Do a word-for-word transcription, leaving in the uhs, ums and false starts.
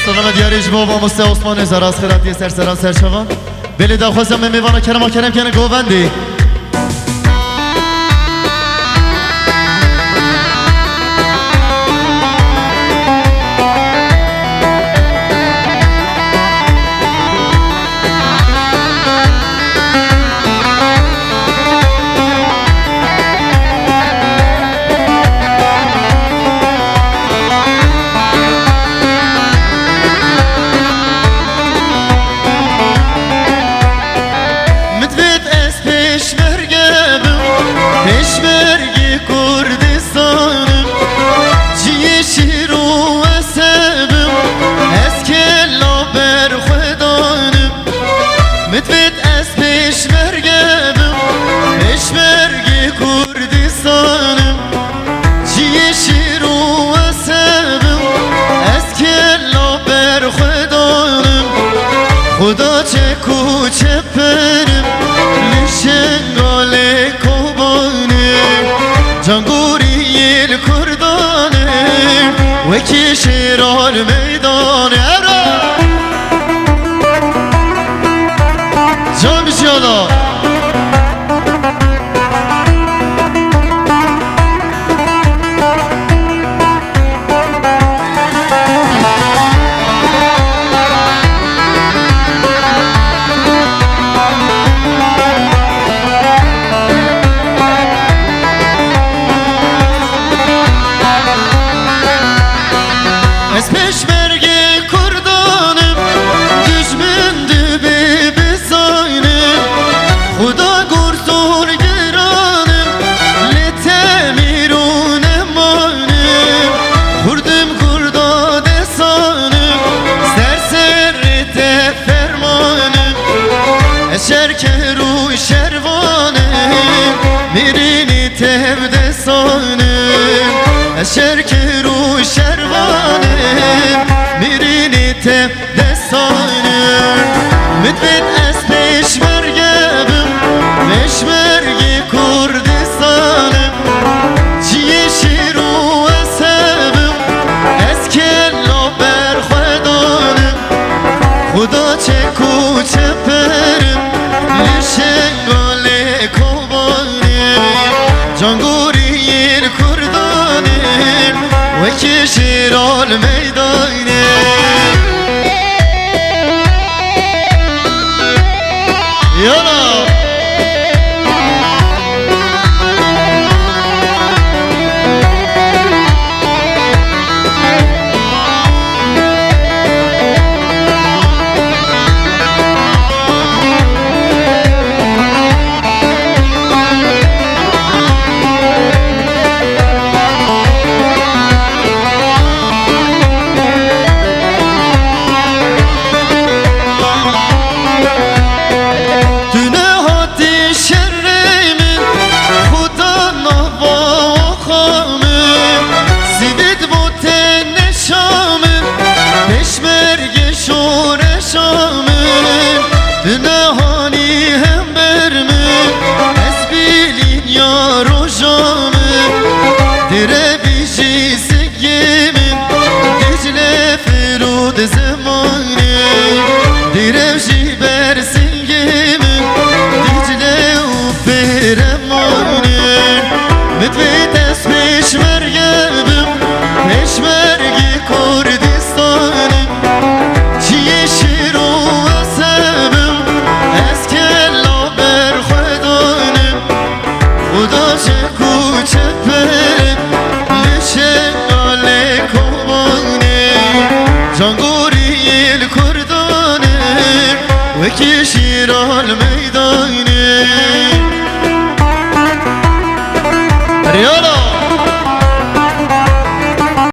Salame diyarê ji bo mamoste Osmanê Zaraz Xeratiyê ser seran ser çavan. Belê daxwaza me mêvana kerema kerem kene govendê. Min divêt ez pêşmerge bim, pêşmergê Kurdistanim. Ciyê şêr û esebim, ez kela ber xwe danim. Min divêt ez pêşmerge bim, pêşmergê Kurdistanim. Ciyê şêr û esebim, ez kela ber xwe danim. Xuda çek û çeperim, li Şengalê Kobanê, cangorî yê li Kurdanê, wekî şêra li meydanê. Era! Can bijiyana. Ez pêşmergê Kurdanim, dijmin dibe bizanim. Xuda gor zor giranim, lê temîr û nemanim. Xurdim Kurda desanim, ser serê te fermanim. Ez şerker û şervanim, mêrînî tev desanim. Ez şerker û şervanim, mêrînî tev desanim. Min divêt ez pêşmerge bim, pêşmergê Kurdistanim. Ciyê şêr û esebim, ez kela ber xwe danim. Xuda çek û çeperim, li Şengalê Kobanê, cangorî yê li Kurdanê, wekî şêra li meydanê. Yala! Tu nehatî şerê min, xuda nava oxa min, sîvê dibo te neşa min, pêşmergê şoreşa min. Tu nehanî hember min, ez bîlînya roja min, dire bijî singê min, Dicle Firûd zimanê, dire jî ber singê min, Dicle û Pêremanê. Min divêt ez pêşmerge bim, pêşmergê Kurdistanê. Çiyê şêr û esebim, ez kela ber xwe danim. Xuda çek û çeperim, li Şengalê Kobanê, cangorî yê li Kurdanê, wekî şîra li meydanê. Riyala!